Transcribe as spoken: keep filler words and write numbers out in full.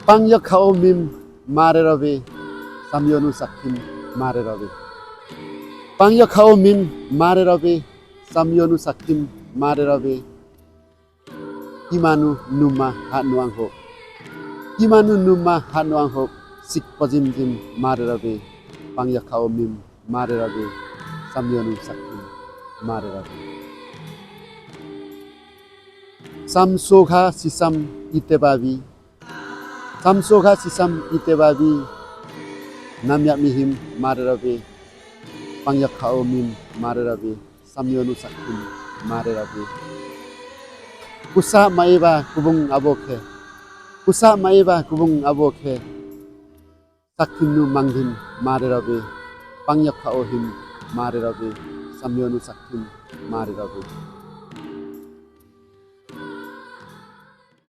Pangyak hao mim mare rabe, samyonu sakkim mare rabe. Pangyak hao mim mare rabe, samyonu sakkim mare rabe. Kimanu numa hanu angho. Kimanu numa hanu angho. Sik pazim zim mare rabe. Pangyak hao mim mare rabe. Samyonu sakkim mare rabe. Samsogha sisam itebabi. Samsogha sisam itebabi. Namyak mihim mare rabe. Pangyak hao mim mare rabe. Samyonu sakkim mare rabe. Kusa maiba kubung abokhe. Kusa maiba kubung abokhe. Sakkim nu mangdim mare rabe. Pangyak hao him mare rabe. Samyonu sakkim mare rabe.